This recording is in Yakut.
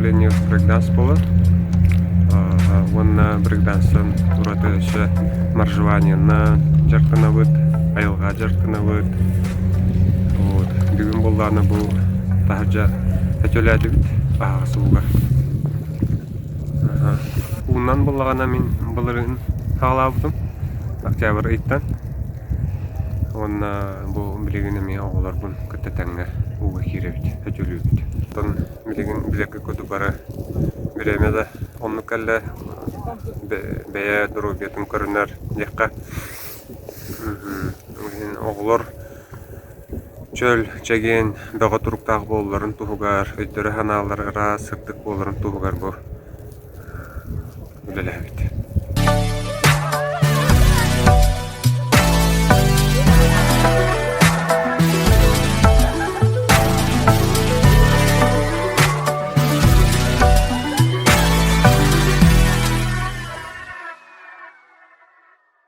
направление брейкданс буолар. Уонна брейкданстан ураты өссө моржеваниенан дьарыктанабыт, айылҕа дьарыктанабыт. Вот. Бүгүн буоллаҕына бу таһырдьа сөтүөлээтибит аһаҕас ууга. Уунан буоллаҕына мин былырыын саҕалаабытым октябрь ыйтан. Уонна бу билигин эмиэ оҕолорбун кытта тэҥҥэ ууга киирэбит, сөтүөлүүбүт. Оттон билигин билэргэ курдук бары бириэмэ да оннук кэллэ, бэйэ доруобуйатын көрүнэр диэххэ. Оҕолор чөл, чэгиэн, бөҕө туруктаах буолларын туһугар, өйдөрө-санаалара ыраас, сырдык буоларын туһугар бу үлэлэһэбит.